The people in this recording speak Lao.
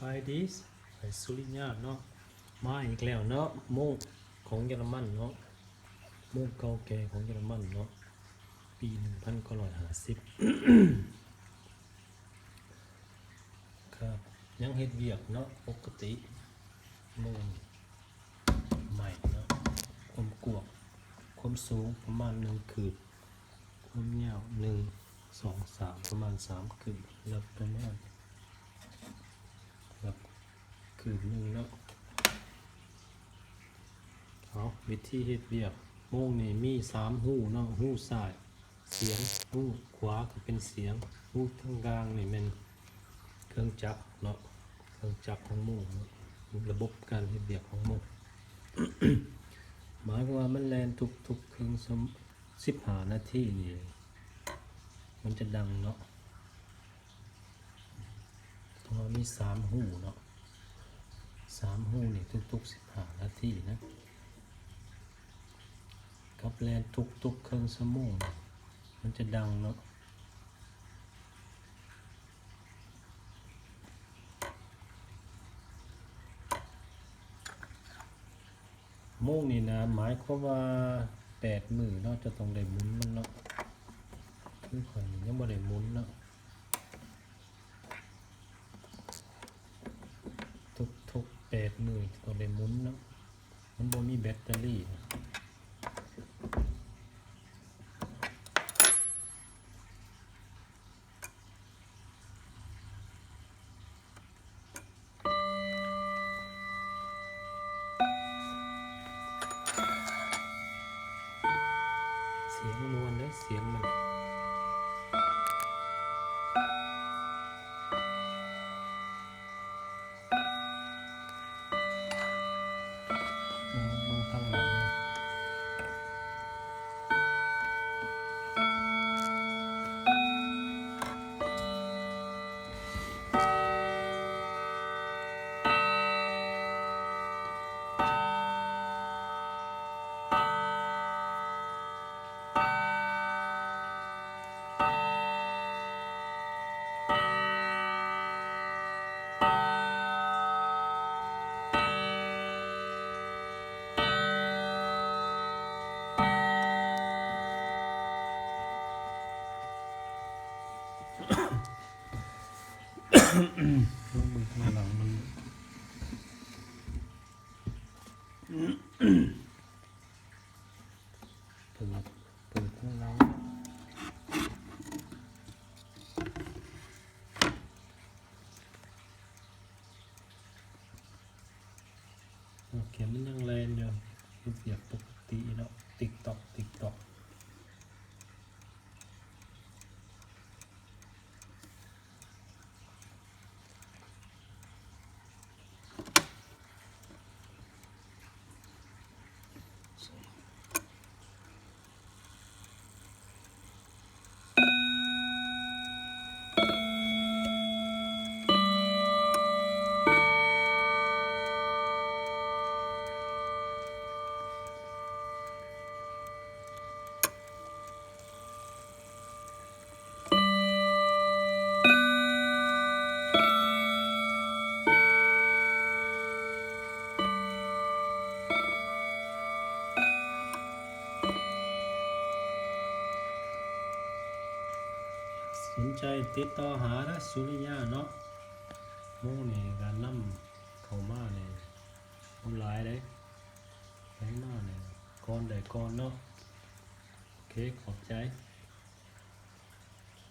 ສະບາຍດີ ໄປສຸລິຍາເນາະ ມາອີກແລ້ວເນາະ ໂມງຂອງເຢຍລະມັນເນາະ ໂມງເກົ່າແກ່ຂອງເຢຍລະມັນເນາະ ປີໜຶ່ງພັນເກົ້າຮ້ອຍຫ້າສິບ ກໍຍັງເຮັດວຽກເນາະ ປົກກະຕິ ໂມງ ໃໝ່ເນາະ ຄວາມກວ້າງ ຄວາມສູງປະມານໜຶ່ງຄືບ ຄວາມຍາວໜຶ່ງ ສອງ ສາມ ປະມານສາມຄືບ ເລິກປະມານ ເລິກຄືບໜຶ່ງເນາະ. ເອົາ ວິທີເຮັດວຽກ ໂມງນີ້ມີສາມຮູເນາະ ຮູຊ້າຍ ສຽງ ຮູຂວາກໍເປັນສຽງ ຮູທາງກາງນີ້ແມ່ນເຄື່ອງຈັກເນາະ ເຄື່ອງຈັກຂອງໂມງເນາະ ລະບົບການເຮັດວຽກຂອງໂມງ ໝາຍຄວາມວ່າມັນແລ່ນທຸກໆເຄິ່ງຊົ່ວໂມງ ສິບຫ້ານາທີນີ້ ມັນຈະດັງເນາະ ເພາະວ່າມີສາມຮູເນາະ ສາມຮູນີ້ທຸກໆສິບຫ້ານາທີນະ ກັບແລ່ນທຸກໆເຄິ່ງຊົ່ວໂມງ ມັນຈະດັງເນາະ. ໂມງນີ້ນະ ໝາຍຄວາມວ່າແປດມື້ເນາະ ຈະຕ້ອງໄດ້ໝູນມັນເນາະ ຄືຂ້ອຍນີ້ຍັງບໍ່ໄດ້ໝູນເນາະ ທຸກໆແປດມື້ຕ້ອງໄດ້ໝູນເນາະ ມັນບໍ່ມີແບັດເຕີຣີ. ສຽງມ່ວນເດ້ ສຽງມັນ ເບິ່ງທາງຫຼັງ. ລອງເບິ່ງທາງຫຼັງມັນ ເປີດ ເປີດທາງຫຼັງ ໂອເຄ ມັນຍັງແລ່ນຢູ່ ເຮັດວຽກປົກກະຕິເນາະ ຕິກຕອກ ຕິກຕອກ. ສົນໃຈຕິດຕໍ່ຫານະ ສຸລິຍາເນາະ ໂມງນີ້ກະນຳເຂົ້າມານີ້ບໍ່ຫຼາຍເດ້ ໃຜມານີ້ກ່ອນໄດ້ກ່ອນເນາະ ໂອເຄ ຂອບໃຈ.